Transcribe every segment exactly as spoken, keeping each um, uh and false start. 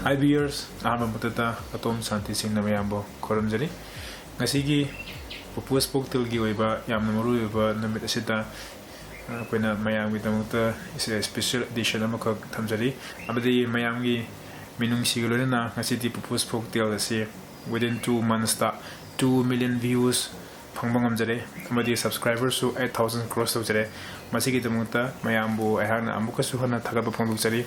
Hi viewers, ꯑꯍꯥꯟꯕ ꯃꯛꯇꯗ ꯑꯇꯣꯝ ꯁꯥꯟꯇꯤ ꯁꯤꯡꯅ ꯃꯌꯥꯝꯕꯨ ꯈꯨꯔꯨꯝꯖꯔꯤ꯫ ꯉꯁꯤꯒꯤ ꯄꯨꯄꯨꯁ ꯐꯣꯛꯇꯦꯜꯒꯤ ꯑꯣꯏꯕ ꯌꯥꯝꯅ ꯃꯔꯨꯑꯣꯏꯕ ꯅꯨꯃꯤꯠ ꯑꯁꯤꯗ, ꯑ, ꯑꯩꯈꯣꯏꯅ ꯃꯌꯥꯝꯒꯤꯗꯃꯛꯇ ꯏꯁ-, special edition ꯑꯃꯈꯛ ꯊꯝꯖꯔꯤ꯫ ꯑꯃꯗꯤ ꯃꯌꯥꯝꯒꯤ ꯃꯤꯅꯨꯡꯁꯤꯒ ꯂꯣꯏꯅꯅ ꯉꯁꯤꯗꯤ ꯄꯨꯄꯨꯁ ꯐꯣꯛꯇꯦꯜ ꯑꯁꯤ within two months ꯇ two million views ꯐꯪꯕ ꯉꯝꯖꯔꯦ, ꯑꯃꯗꯤ subscriber ꯁꯨ eight thousand cross ꯇꯧꯖꯔꯦ꯫ ꯃꯁꯤꯒꯤꯗꯃꯛꯇ ꯃꯌꯥꯝꯕꯨ ꯑꯩꯍꯥꯛꯅ ꯑꯃꯨꯛꯀꯁꯨ ꯍꯟꯅ ꯊꯥꯒꯠꯄ ꯐꯣꯡꯗꯣꯛꯆꯔꯤ꯫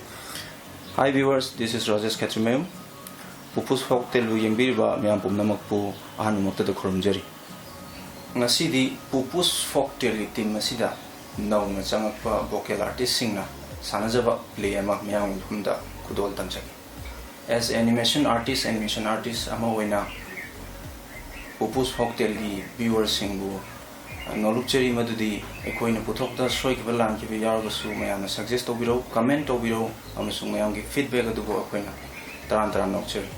Hi viewers, this is Rajesh Khetrimayum. ꯄꯨꯄꯨꯁ ꯐꯣꯛꯇꯦꯜꯕꯨ ꯌꯦꯡꯕꯤꯔꯤꯕ ꯃꯌꯥꯝ ꯄꯨꯝꯅꯃꯛꯄꯨ ꯑꯍꯥꯟꯕꯃꯛꯇꯗ ꯈꯨꯔꯨꯝꯖꯔꯤ꯫ ꯉꯁꯤꯗꯤ ꯄꯨꯄꯨꯁ ꯐꯣꯛꯇꯦꯜꯒꯤ team ꯑꯁꯤꯗ ꯅꯧꯅ ꯆꯪꯂꯛꯄ vocal artist ꯁꯤꯡꯅ ꯁꯥꯟꯅꯖꯕ play ꯑꯃ ꯃꯤꯌꯥꯝꯒꯤ ꯃꯐꯝꯗ ꯈꯨꯗꯣꯜ ꯇꯝꯖꯒꯦ꯫ As animation artist, animation artist ꯑꯃ ꯑꯣꯏꯅ ꯄꯨꯄꯨꯁ ꯐꯣꯛꯇꯦꯜꯒꯤ viewer ꯁꯤꯡꯕꯨ ꯅꯣꯂꯨꯛꯆꯔꯤ꯫ ꯃꯗꯨꯗꯤ ꯑꯩꯈꯣꯏꯅ ꯄꯨꯊꯣꯛꯄꯗ ꯁꯣꯏꯈꯤꯕ ꯂꯥꯟꯈꯤꯕ ꯌꯥꯎꯔꯒꯁꯨ ꯃꯌꯥꯝꯅ suggest ꯇꯧꯕꯤꯔꯧ, comment ꯇꯧꯕꯤꯔꯧ, ꯑꯃꯁꯨꯡ ꯃꯌꯥꯝꯒꯤ feedback ꯑꯗꯨꯕꯨ ꯑꯩꯈꯣꯏꯅ ꯇꯔꯥꯝ ꯇꯔꯥꯝꯅ ꯑꯣꯛꯆꯔꯤ꯫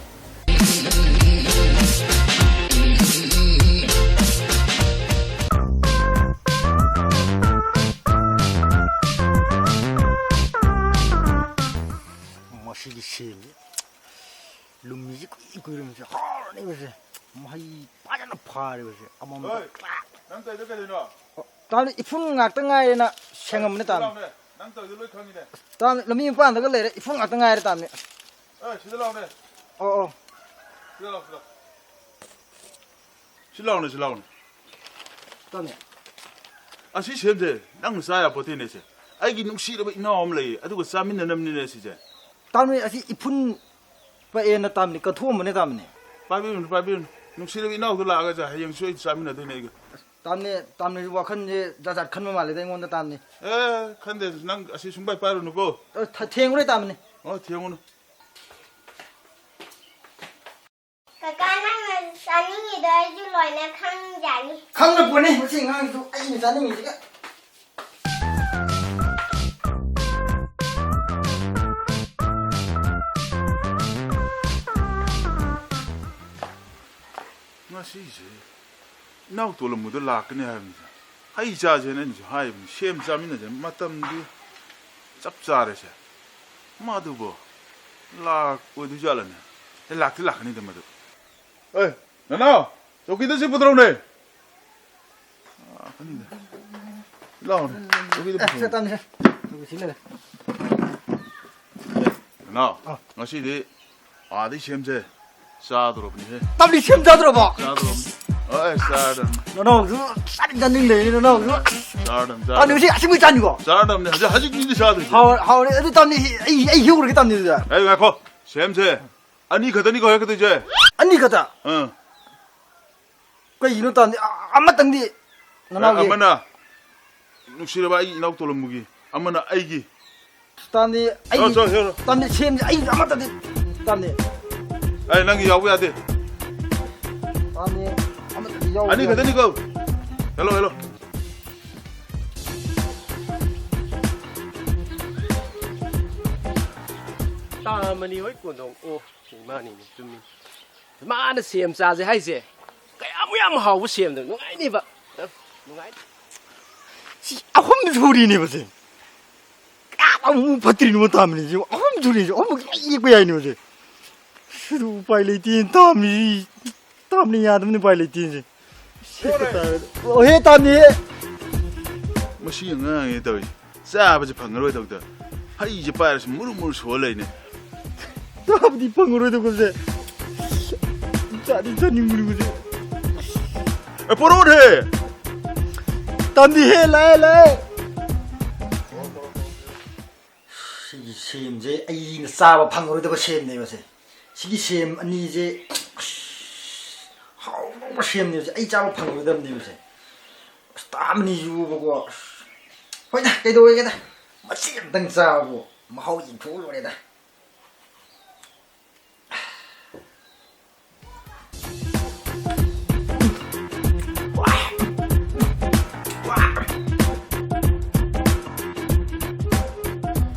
ꯃꯁꯤꯒꯤ ꯁꯦꯝꯁꯦ ꯂꯨꯝꯃꯤꯁꯦ ꯀꯨꯏ ꯀꯨꯏꯔꯕꯁꯦ ꯍꯥꯎꯔꯅꯤꯕꯁꯦ꯫ ꯃꯍꯩ ꯐꯖꯅ ꯐꯥꯔꯦꯕꯁꯦ꯫ ꯑꯃꯃꯝ ꯍꯣꯏ, ꯅꯪ ꯇꯧꯔꯤꯗꯣ ꯀꯩꯗꯧꯔꯤꯅꯣ? ꯇꯥꯃꯅꯦ, ꯏꯐꯨꯟ ꯉꯥꯛꯇ ꯉꯥꯏꯔꯦꯅ ꯁꯦꯡꯉꯝꯕꯅꯦ ꯁꯤꯗ ꯇꯥꯃꯅꯦ꯫ ꯂꯥꯎꯅꯦ, ꯅꯪ ꯇꯧꯔꯤꯗꯣ ꯂꯣꯏ ꯈꯪꯉꯤꯅꯦ꯫ ꯇꯥꯃꯅꯦ, ꯂꯝꯕꯤ ꯃꯄꯥꯟꯗꯒ ꯂꯩꯔꯦ, ꯏꯐꯨꯟ ꯉꯥꯛꯇ ꯉꯥꯏꯔꯦ ꯇꯥꯃꯅꯦ꯫ ꯑꯦ, ꯁꯤꯗ ꯂꯥꯎꯅꯦ꯫ ꯑꯣ, ꯑꯣ꯫ ꯁꯤꯗ ꯂꯥꯎ, ꯁꯤꯗ ꯂꯥꯎ꯫ ꯁꯤ ꯂꯥꯎꯅꯦ, ꯁꯤ ꯂꯥꯎꯅꯦ꯫ ꯇꯥꯃꯅꯦ꯫ ꯑꯁꯤ ꯁꯦꯝꯁꯦ ꯅꯪꯅ ꯆꯥ ꯌꯥꯄꯣꯠꯇꯦꯅꯦ ꯁꯦ꯫ ꯑꯩꯒꯤ ꯅꯨꯡꯁꯤꯔꯕ ꯏꯅꯥꯎ ꯑꯃ ꯂꯩꯌꯦ, ꯑꯗꯨꯒ ꯆꯥꯃꯤꯟꯅꯅꯕꯅꯤꯅꯦ ꯁꯤꯁꯦ꯫ ꯇꯥꯃꯅꯦ, ꯑꯁꯤ ꯏꯐꯨꯟ ꯄꯛꯑꯦꯅ ꯇꯥꯃꯅꯦ, ꯀꯠꯊꯣꯛꯑꯝꯕꯅꯦ ꯇꯥꯃꯅꯦ꯫ ꯄꯥꯏꯕꯤꯔꯨꯅꯨ, ꯄꯥꯏꯕꯤꯔꯨꯅꯨ꯫ ꯅꯨꯡꯁꯤꯔꯕ ꯏꯅꯥꯎꯗꯣ ꯂꯥꯛꯑꯒ ꯁꯦ ꯍꯌꯦꯡ ꯁꯣꯏꯗꯅ ꯆꯥꯃꯤꯟꯅꯗꯣꯏꯅꯦ ꯑꯩꯒ꯫ ꯇꯥꯃꯅꯦ, ꯇꯥꯃꯅꯦꯁꯨ ꯋꯥꯈꯜꯁꯦ ꯖꯥꯠ ꯖꯥꯠ ꯈꯟꯕ ꯃꯥꯜꯂꯦꯗ ꯑꯩꯉꯣꯟꯗ ꯇꯥꯃꯅꯦ꯫ ꯑꯦ, ꯈꯟꯗꯦ, ꯅꯪ ꯑꯁꯤ ꯁꯨꯡꯄꯥꯏ ꯄꯥꯏꯔꯨꯅꯨꯀꯣ꯫ ꯑ, ꯊ-, ꯊꯦꯡꯉꯨꯔꯦ ꯇꯥꯃꯅꯦ꯫ ꯑꯣ, ꯊꯦꯡꯉꯨꯅꯨ꯫ ꯀꯀꯥ, ꯅꯪꯅ ꯆꯥꯅꯤꯡꯉꯤꯗꯣ ꯑꯩꯁꯨ ꯂꯣꯏꯅ ꯈꯪꯖꯅꯤ꯫ ꯈꯪꯅ ꯄꯣꯠꯅꯤ ꯃꯁꯤ ꯑꯉꯥꯡꯁꯤꯁꯨ ꯑꯩꯅ ꯆꯥꯅꯤꯡꯉꯤꯁꯤꯒ꯫ ꯉꯁꯤꯁꯦ ꯏꯅꯥꯎ ꯇꯣꯂꯝꯕꯗꯣ ꯂꯥꯛꯀꯅꯤ ꯍꯥꯏꯕꯅꯤꯗ꯫ ꯍꯩ ꯆꯥꯁꯦꯅ ꯑꯩꯅꯁꯨ ꯍꯥꯏꯕꯅꯤ, ꯁꯦꯝ ꯆꯥꯃꯤꯟꯅꯁꯦ, ꯃꯇꯝꯗꯤ ꯆꯞ ꯆꯥꯔꯦꯁꯦ꯫ ꯃꯥꯗꯨꯕꯣ ꯂꯥꯛꯑꯣꯏꯗꯣꯏ ꯖꯥꯠꯂꯅꯦ? ꯑꯦ, ꯂꯥꯛꯇꯤ ꯂꯥꯛꯀꯅꯤꯗ ꯃꯗꯨ꯫ ꯑꯦ, ꯅꯅꯥꯎ, ꯆꯧꯀꯤꯗ ꯁꯤ ꯄꯨꯊꯔꯛꯎꯅꯦ꯫ ꯂꯥꯛꯀꯅꯤꯗ꯫ ꯂꯥꯛꯑꯣꯅꯦ, ꯆꯧꯀꯤꯗ ꯑꯦ, ꯁꯦ, ꯄꯨꯊꯔꯛꯎꯅꯦ꯫ ꯇꯥꯝꯅꯤ, ꯁꯦ꯫ ꯆꯧꯀꯤ ꯁꯤ ꯂꯩꯔꯦ꯫ ꯅꯅꯥꯎ, ꯑꯥ꯫ ꯉꯁꯤꯗꯤ ꯑꯥꯗꯩ ꯁꯦꯝꯁꯦ꯫ ꯆꯥꯗꯣꯔꯕꯅꯤꯍꯦ꯫ ꯇꯥꯝꯅꯤ, ꯁꯦꯝ ꯆꯥꯗꯣꯔꯕꯣ? ꯆꯥꯗꯣꯔꯕꯅꯤ꯫ ꯑꯦ, ꯆꯥꯔꯗꯝꯅꯤ꯫ ꯅꯅꯥꯎꯁꯨ ꯆꯥꯗꯤ ꯆꯥꯅꯤꯡ ꯂꯩꯔꯦ, ꯅꯅꯥꯎꯁꯨ꯫ ꯆꯥꯔꯗꯝꯅꯤ, ꯇꯥꯝꯅꯤ, ꯆꯥꯔꯗꯝꯅꯤ꯫ ꯉꯁꯤ ꯑꯁꯦꯡꯕꯩ ꯆꯥꯅꯤꯀꯣ? ꯆꯥꯔꯗꯝꯅꯤ꯫ ꯍꯧꯖꯤꯛ, ꯍꯧꯖꯤꯛ ꯃꯤꯗꯤ ꯆꯥꯗꯣꯏꯁꯦ꯫ ꯍꯥꯎ-, ꯍꯥꯎꯔꯦ꯫ ꯑꯗꯨ ꯇꯥꯝꯅꯤ, ꯑꯩ, ꯑꯩ ꯍꯦꯛꯎꯔꯒꯦ ꯇꯥꯝꯅꯤ ꯑꯗꯨꯗꯤ꯫ ꯑꯦ, ꯉꯥꯏꯈꯣ꯫ ꯁꯦꯝꯁꯦ꯫ ꯑꯅꯤ ꯈꯛꯇꯅꯤꯀꯣ ꯍꯦꯛꯀꯗꯣꯏꯁꯦ꯫ ꯑꯅꯤ ꯈꯛꯇ? ꯑꯥ꯫ ꯀꯩꯒꯤꯅꯣ ꯇꯥꯝꯅꯤ? ꯑ-, ꯑꯃꯇꯪꯗꯤ ꯅꯅꯥꯎꯒꯤ꯫ ꯑꯃꯅ ꯅꯨꯡꯁꯤꯔꯕ ꯑꯩ ꯏꯅꯥꯎ ꯇꯣꯂꯝꯕꯒꯤ, ꯑꯃꯅ ꯑꯩꯒꯤ꯫ ꯇꯥꯝꯅꯤ, ꯑꯩ, ꯑꯣ, ꯁꯣꯔꯤ, ꯁꯣꯔꯤ꯫ ꯇꯥꯝꯅꯤ, ꯁꯦꯝꯁꯦ, ꯑꯩ ꯑꯃꯠꯇꯗꯤ, ꯇꯥꯝꯅꯤ꯫ ꯑꯩ ꯅꯪꯒꯤ ꯌꯥꯎꯕ ꯌꯥꯗꯦ꯫ ꯇꯥꯝꯅꯤ, ꯑꯃꯠꯇꯗꯤ ꯌꯥꯎꯕ ꯑꯅꯤ ꯌꯥꯗꯦ꯫ ꯈꯛꯇꯅꯤꯀꯣ꯫ Hello, hello. ꯇꯥꯃꯅꯤ ꯍꯣꯏ ꯀꯣꯟꯊꯣꯡ꯫ ꯑꯣ, ꯏꯃꯥꯅꯤꯅꯦ, ꯆꯨꯝꯃꯤ꯫ ꯃꯥꯅ ꯁꯦꯝ ꯆꯥꯁꯦ ꯍꯥꯏꯁꯦ꯫ ꯀꯌꯥꯃꯨꯛ ꯌꯥꯝ ꯍꯥꯎꯕ ꯁꯦꯝꯅꯣ꯫ ꯅꯨꯡꯉꯥꯏꯅꯤꯕ꯫ ꯅꯨꯡꯉꯥꯏꯅꯤ꯫ ꯁꯤ ꯑꯍꯨꯝ ꯁꯨꯔꯤꯅꯦꯕ ꯁꯦ꯫ ꯀꯌꯥꯝ ꯑꯃꯨꯛ ꯐꯠꯇ꯭ꯔꯤꯅꯣ ꯇꯥꯝꯅꯤ꯫ ꯁꯤ ꯑꯍꯨꯝ ꯁꯨꯔꯤꯁꯦ꯫ ꯑꯍꯨꯝꯃꯛ ꯂꯣꯏ ꯌꯦꯛꯄ ꯌꯥꯏꯅꯦꯕ ꯁꯦ꯫ ꯑꯁ, ꯑꯗꯨ ꯎꯄꯥꯏ ꯂꯩꯇꯦ ꯇꯥꯝꯅꯤ꯫ ꯇꯥꯝꯅꯤ ꯌꯥꯗꯕꯅꯤ ꯎꯄꯥꯏ ꯂꯩꯇꯦ ꯁꯦ꯫ ꯁꯦꯠꯄ ꯇꯥꯔꯦ꯫ ꯑꯣ, ꯍꯦ ꯇꯥꯝꯅꯤ ꯍꯦ꯫ ꯃꯁꯤ ꯑꯉꯥꯡꯁꯦ ꯇꯧꯔꯤꯁꯦ꯫ ꯆꯥꯕꯁꯦ ꯐꯪꯉꯔꯣꯏꯗꯧꯗ ꯍꯩꯁꯦ ꯄꯥꯏꯔꯁꯨ ꯃꯨꯔꯨ ꯃꯨꯔꯨ ꯁꯣꯜ ꯂꯩꯅꯦ꯫ ꯆꯥꯕꯗꯤ ꯐꯪꯉꯔꯣꯏꯗꯧꯕꯁꯦ꯫ ꯆꯥꯗꯤ ꯆꯥꯅꯤꯡꯕꯅꯤ ꯃꯁꯦ꯫ ꯑꯦ, ꯄꯣꯔꯛꯑꯣꯅꯦ꯫ ꯇꯥꯝꯅꯤ ꯍꯦ, ꯂꯥꯛꯑꯦ, ꯂꯥꯛꯑꯦ꯫ ꯁꯤꯒꯤ ꯁꯦꯝꯁꯦ ꯑꯩꯅ ꯆꯥꯕ ꯐꯪꯉꯔꯣꯏꯗꯕ ꯁꯦꯝꯅꯦꯕ ꯁꯦ꯫ ꯁꯤꯒꯤ ꯁꯦꯝ ꯑꯅꯤꯁꯦ, ꯑꯁ, ꯍꯥꯎꯕ ꯁꯦꯝꯅꯦꯕ ꯁꯦ꯫ ꯑꯩ ꯆꯥꯕ ꯐꯪꯉꯔꯣꯏꯗꯕꯅꯦꯕ ꯁꯦ꯫ ꯑꯁ, ꯇꯥꯝꯅꯤꯁꯨꯕꯀꯣ꯫ ꯑꯁ, ꯍꯣꯏꯗ, ꯀꯩꯗꯧꯋꯦꯒꯦꯗ? ꯃꯆꯦꯠ ꯑꯝꯇꯪ ꯆꯥꯕꯕꯨ ꯃꯍꯥꯎ ꯌꯦꯡꯊꯣꯛꯑ ꯂꯣꯏꯔꯦꯗ꯫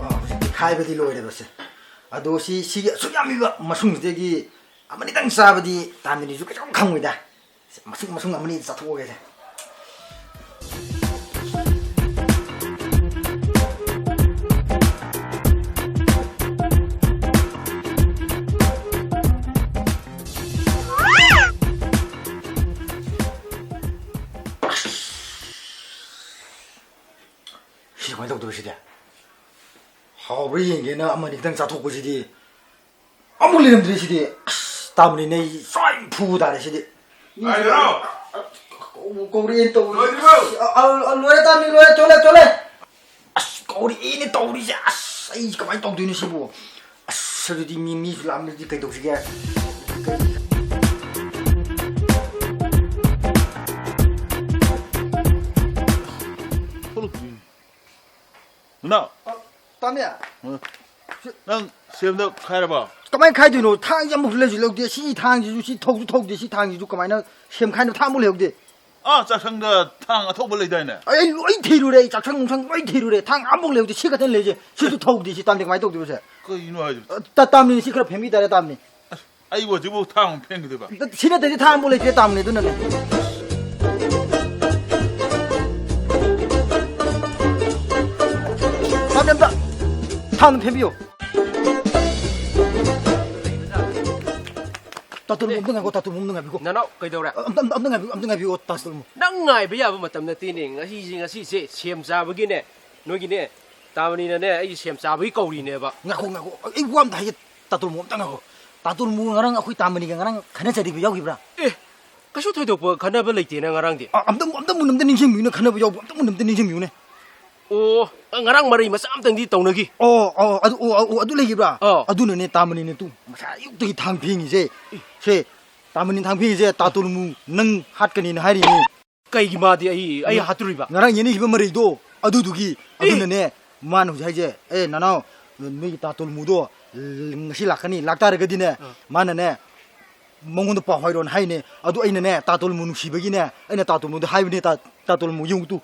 ꯑꯥ, ꯍꯧꯖꯤꯛꯇꯤ ꯈꯥꯏꯕꯗꯤ ꯂꯣꯏꯔꯦꯕꯁꯦ꯫ ꯑꯗꯣ ꯁꯤ, ꯁꯤꯒꯤ ꯑꯁꯨꯛ ꯌꯥꯝꯃꯤꯕ ꯃꯁꯨꯡꯁꯤꯗꯒꯤ ꯑꯃꯅꯤꯗꯪ ꯆꯥꯕꯗꯤ ꯇꯥꯝꯅꯤꯁꯨ ꯀꯩꯁꯨꯝ ꯈꯪꯉꯣꯏꯗ꯫ ꯃꯁꯨꯡ, ꯃꯁꯨꯡ ꯑꯃꯅꯤ ꯆꯥꯊꯣꯛꯑꯒꯦꯁꯦ꯫ ꯍꯣꯔꯦꯟ ꯌꯦꯡꯒꯦꯅ ꯑꯃꯅꯤ ꯈꯤꯇꯪ ꯆꯥꯊꯣꯛꯄꯁꯤꯗꯤ ꯑꯃꯨꯛ ꯂꯩꯔꯝꯗ꯭ꯔꯦ ꯁꯤꯗꯤ꯫ ꯑꯁ, ꯇꯥꯕꯅꯤꯅꯦ, ꯑꯩ ꯁ꯭ꯋꯥꯏ ꯐꯨꯕ ꯇꯥꯔꯦ ꯁꯤꯗꯤ꯫ ꯀꯥꯏꯗꯅꯣ? ꯀꯧ-, ꯀꯧꯔꯛꯑꯦꯅ ꯇꯧꯔꯤ꯫ ꯂꯣꯏꯗ꯭ꯔꯤꯕꯣ? ꯑ, ꯑ, ꯑ, ꯂꯣꯏꯔꯦ ꯇꯥꯕꯅꯤ, ꯂꯣꯏꯔꯦ, ꯆꯣꯂꯦ, ꯆꯣꯂꯦ꯫ ꯑꯁ, ꯀꯧꯔꯛꯑꯦꯅꯦ ꯇꯧꯔꯤꯁꯦ꯫ ꯑꯁ, ꯑꯩ ꯀꯃꯥꯏꯅ ꯇꯧꯗꯣꯏꯅꯣ ꯁꯤꯕꯨ? ꯑꯁ, ꯑꯗꯨꯗꯤ ꯃꯤ, ꯃꯤꯁꯨ ꯂꯥꯛꯑꯝꯗ꯭ꯔꯗꯤ ꯀꯩꯗꯧꯁꯤꯒꯦ? ꯊꯣꯛꯂꯛꯇ꯭ꯔꯤꯅꯦ꯫ ꯅꯅꯥꯎ꯫ ꯑ, ꯇꯥꯃꯤ꯫ ꯑ, ꯅꯪ ꯁꯦꯝꯗ ꯈꯥꯏꯔꯕꯣ? ꯀꯃꯥꯏꯅ ꯈꯥꯏꯗꯣꯏꯅꯣ? ꯊꯥꯡꯁꯦ ꯑꯃꯨꯛ ꯂꯩꯁꯨ ꯂꯧꯗꯦ꯫ ꯁꯤ ꯊꯥꯡꯁꯤꯁꯨ, ꯁꯤ ꯊꯧꯁꯨ ꯊꯧꯗꯦ꯫ ꯁꯤ ꯊꯥꯡꯁꯤꯁꯨ ꯀꯃꯥꯏꯅ ꯁꯦꯝ ꯈꯥꯏꯅꯣ? ꯊꯥꯡ ꯑꯃꯨꯛ ꯂꯩꯍꯧꯗꯦ꯫ ꯑꯥ, ꯆꯥꯛꯁꯪꯗ ꯊꯥꯡ ꯑꯊꯧꯕ ꯂꯩꯗꯥꯏꯅꯦ? ꯑꯩ ꯂꯣꯏ ꯊꯤꯔꯨꯔꯦ꯫ ꯑꯩ ꯆꯥꯛꯁꯪ ꯅꯨꯡꯁꯪ ꯂꯣꯏ ꯊꯤꯔꯨꯔꯦ꯫ ꯊꯥꯡ ꯑꯃꯨꯛ ꯂꯩꯍꯧꯗꯦ꯫ ꯁꯤ ꯈꯛꯇꯅ ꯂꯩꯔꯤꯁꯦ꯫ ꯁꯤꯁꯨ ꯊꯧꯗꯦ꯫ ꯁꯤ ꯇꯥꯝꯗꯤ ꯀꯃꯥꯏꯅ ꯇꯧꯗꯣꯏꯕ ꯁꯦ? ꯀꯩꯅꯣ ꯍꯥꯏꯁꯤꯕꯣ? ꯑ, ꯇꯥ-, ꯇꯥꯝꯅꯤ, ꯁꯤ ꯈꯔ ꯐꯦꯡꯕꯤ ꯇꯥꯔꯦ, ꯇꯥꯝꯅꯤ꯫ ꯑꯁ, ꯑꯩꯕꯨ ꯍꯧꯖꯤꯛꯐꯥꯎ ꯊꯥꯡ ꯑꯃꯨꯛ ꯐꯦꯡꯈꯤꯗꯣꯏꯕ? ꯁꯤ ꯅꯠꯇ꯭ꯔꯗꯤ ꯊꯥꯡ ꯑꯃꯨꯛ ꯂꯩꯇ꯭ꯔꯦ, ꯇꯥꯝꯅꯤ, ꯑꯗꯨꯅꯅꯦ꯫ ꯇꯥꯝꯅꯤ, ꯑꯝꯇ ꯊꯥꯡ ꯑꯃ ꯐꯦꯡꯕꯤꯌꯣ꯫ ꯇꯥꯇꯣꯟ, ꯑꯝꯇ ꯉꯥꯏꯈꯣ, ꯇꯥꯇꯣꯟ, ꯑꯝꯇ ꯉꯥꯏꯕꯤꯈꯣ꯫ ꯅꯅꯥꯎ, ꯀꯩꯗꯧꯔꯦ? ꯑꯝꯇ, ꯑꯝꯇ, ꯑꯝꯇ ꯉꯥꯏꯕꯤꯌꯨ, ꯑꯝꯇ ꯉꯥꯏꯕꯤꯌꯨ, ꯇꯥꯇꯣꯟ꯫ ꯅꯪ ꯉꯥꯏꯕ ꯌꯥꯕ ꯃꯇꯝ ꯅꯠꯇꯦꯅꯦ꯫ ꯉꯁꯤꯁꯦ, ꯉꯁꯤꯁꯦ ꯁꯦꯝ ꯆꯥꯕꯒꯤꯅꯦ, ꯅꯣꯏꯒꯤꯅꯦ, ꯇꯥꯃꯅꯤꯅꯅꯦ, ꯑꯩ ꯁꯦꯝ ꯆꯥꯕꯒꯤ ꯀꯧꯔꯤꯅꯦꯕ꯫ ꯉꯥꯏꯈꯣ, ꯉꯥꯏꯈꯣ, ꯑꯩ ꯋꯥ ꯑꯝꯇ ꯍꯥꯏꯒꯦ, ꯇꯥꯇꯣꯟ, ꯑꯝꯇ ꯉꯥꯏꯈꯣ꯫ ꯇꯥꯇꯣꯟ ꯉꯔꯥꯡ ꯑꯩꯈꯣꯏ ꯇꯥꯃꯅꯤꯒ ꯉꯔꯥꯡ ꯈꯠꯅꯖꯔꯤꯕ ꯌꯥꯎꯈꯤꯕ꯭ꯔꯥ? ꯑꯦ, ꯀꯩꯁꯨ ꯊꯣꯏꯗꯣꯛꯄ ꯈꯠꯅꯕ ꯂꯩꯇꯦꯅ ꯉꯔꯥꯡꯗꯤ꯫ ꯑ, ꯑꯝꯇ, ꯑꯝꯇ ꯃꯨꯟꯅ ꯑꯝꯇ ꯅꯤꯡꯁꯤꯡꯕꯤꯌꯨꯅꯦ, ꯈꯠꯅꯕ ꯌꯥꯎꯕ ꯑꯝꯇ ꯃꯨꯟꯅ ꯑꯝꯇ ꯅꯤꯡꯁꯤꯡꯕꯤꯌꯨꯅꯦ꯫ ꯑꯣ, ꯉꯔꯥꯡ ꯃꯔꯩ ꯃꯆꯥ ꯑꯝꯇꯪꯗꯤ ꯇꯧꯅꯈꯤ꯫ ꯑꯣ, ꯑꯣ, ꯑꯗꯨ, ꯑꯣ, ꯑꯣ, ꯑꯗꯨ ꯂꯩꯈꯤꯕ꯭ꯔꯥ? ꯑꯥ꯫ ꯑꯗꯨꯅꯅꯦ ꯇꯥꯃꯅꯤꯅꯦ ꯇꯨ ꯉꯁꯥꯏ ꯑꯌꯨꯛꯇꯒꯤ ꯊꯥꯡ ꯐꯦꯡꯉꯤꯁꯦ꯫ ꯁꯦ, ꯇꯥꯃꯅꯤ ꯊꯥꯡ ꯐꯦꯡꯉꯤꯁꯦ, ꯇꯥꯇꯣꯟꯃꯨ ꯅꯪ ꯍꯥꯠꯀꯅꯤꯅ ꯍꯥꯏꯔꯤꯅꯦ꯫ ꯀꯩꯒꯤ ꯃꯥꯗꯤ ꯑꯩ, ꯑꯩ ꯉ-, ꯍꯥꯠꯇꯣꯔꯤꯕ? ꯉꯔꯥꯡ ꯌꯦꯟꯅꯈꯤꯕ ꯃꯔꯩꯗꯣ ꯑꯗꯨꯗꯨꯒꯤ꯫ ꯑꯦ! ꯑꯗꯨꯅꯅꯦ ꯃꯥꯅ ꯍꯧꯖꯤꯛ ꯍꯥꯏꯁꯦ, "ꯑꯦ, ꯅꯅꯥꯎ, ꯅꯣꯏꯒꯤ ꯇꯥꯇꯣꯟꯃꯨꯗꯣ ꯉꯁꯤ ꯂꯥꯛꯀꯅꯤ, ꯂꯥꯛꯇꯥꯔꯒꯗꯤꯅꯦ, ꯑꯥ꯫ ꯃꯥꯅꯅꯦ, ꯃꯉꯣꯟꯗ ꯄꯥꯎ ꯍꯥꯏꯔꯣꯅ" ꯍꯥꯏꯅꯦ꯫ ꯑꯗꯨ ꯑꯩꯅꯅꯦ, ꯇꯥꯇꯣꯜꯃꯨ ꯅꯨꯡꯁꯤꯕꯒꯤꯅꯦ, ꯑꯩꯅ ꯇꯥꯇꯣꯜꯃꯨꯗ ꯍꯥꯏꯕꯅꯦ, ꯇꯥ-, ꯇꯥꯇꯣꯜꯃꯨ ꯌꯦꯡꯉꯨ ꯇꯨ,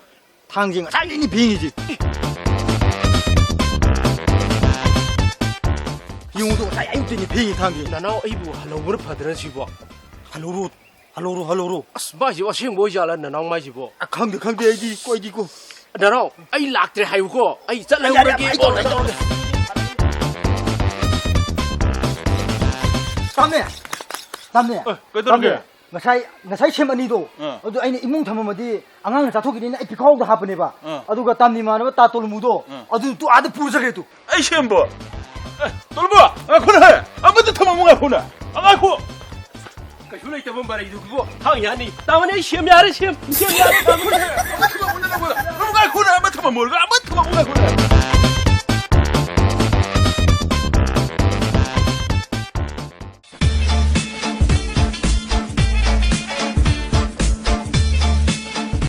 ꯊꯥꯡꯁꯦ ꯉꯁꯥꯏꯗꯩꯅꯦ ꯐꯦꯡꯉꯤꯁꯦ꯫ ꯌꯦꯡꯉꯨ ꯇꯨ, ꯉꯁꯥꯏ ꯑꯌꯨꯛꯇꯩꯅꯦ ꯐꯦꯡꯉꯤ ꯊꯥꯡꯁꯦ꯫ ꯅꯅꯥꯎ, ꯑꯩꯕꯨ ꯍꯜꯍꯧꯕꯅ ꯐꯗ꯭ꯔꯥ ꯁꯤꯕꯣ? ꯍꯜꯍꯧꯔꯣ, ꯍꯜꯍꯧꯔꯣ, ꯍꯜꯍꯧꯔꯣ꯫ ꯑꯁ, ꯃꯥꯏꯁꯤꯕꯨ ꯑꯁꯦꯡꯕ ꯑꯣꯏꯖꯥꯠꯂ, ꯅꯅꯥꯎ ꯃꯥꯏꯁꯤꯕꯣ? ꯑ, ꯈꯪꯗꯦ, ꯈꯪꯗꯦ, ꯑꯩꯗꯤ ꯀꯣ, ꯑꯩꯗꯤ ꯀꯣ꯫ ꯅꯅꯥꯎ, ꯑꯩ ꯂꯥꯛꯇ꯭ꯔꯦ ꯍꯥꯏꯌꯨꯀꯣ, ꯑꯩ ꯆꯠꯍꯧꯔꯒꯦ꯫ ꯌꯥꯔꯦ, ꯌꯥꯔꯦ, ꯑꯩ ꯇꯧꯔꯦ, ꯑꯩ ꯇꯧꯔꯦ꯫ ꯇꯥꯝꯅꯦ! ꯇꯥꯝꯅꯦ! ꯑꯦ, ꯀꯩꯗꯧꯔꯒꯦ? ꯇꯥꯝꯅꯦ! ꯉꯁꯥꯏ ꯉꯁꯥꯏ ꯁꯦꯝ ꯑꯅꯤꯗꯣ, ꯑꯥ꯫ ꯑꯗꯨ ꯑꯩꯅ ꯏꯃꯨꯡ ꯊꯝꯃꯝꯃꯗꯤ ꯑꯉꯥꯡꯅ ꯆꯥꯊꯣꯛꯈꯤꯅꯤꯅ ꯑꯩ ꯄꯤꯈꯥꯎꯗ ꯍꯥꯞꯄꯅꯦꯕ꯫ ꯑꯥ꯫ ꯑꯗꯨꯒ ꯇꯥꯝꯅ ꯏꯃꯥꯟꯅꯕ ꯇꯥ ꯇꯣꯂꯨꯃꯨꯗꯣ, ꯑꯥ꯫ ꯑꯗꯨ ꯇꯨ ꯑꯥꯗ ꯄꯨꯔ ꯆꯠꯈ꯭ꯔꯦ ꯇꯨ꯫ ꯑꯩ ꯁꯦꯝꯕꯣ? ꯑꯦ, ꯇꯣꯂꯨꯃꯨ, ꯉꯥꯏꯈꯣꯅꯦ꯫ ꯑꯃꯗ ꯊꯝꯃꯝꯃꯨ, ꯉꯥꯏꯈꯣꯅꯦ꯫ ꯑ, ꯉꯥꯏꯈꯣ꯫ ꯀꯩꯁꯨ ꯂꯩꯇꯕ ꯃꯔꯩꯗꯨꯒꯤꯕꯣ ꯊꯥꯡ ꯌꯥꯅꯤ꯫ ꯇꯥꯃꯣꯅꯦ, ꯑꯩ ꯁꯦꯝ ꯌꯥꯔꯦ, ꯁꯦꯝ꯫ ꯁꯦꯝ ꯌꯥꯔꯦ, ꯇꯥꯃꯣꯅꯦ꯫ ꯑꯃꯗ ꯊꯝꯃꯝꯃꯨꯅꯦ, ꯅꯪꯕꯣ꯫ ꯉꯥꯏꯈꯣꯅꯦ, ꯑꯃ ꯊꯝꯃꯝꯃꯨ, ꯑꯃ ꯊꯝꯃꯝꯃꯨ, ꯉꯥꯏꯈꯣꯅꯦ꯫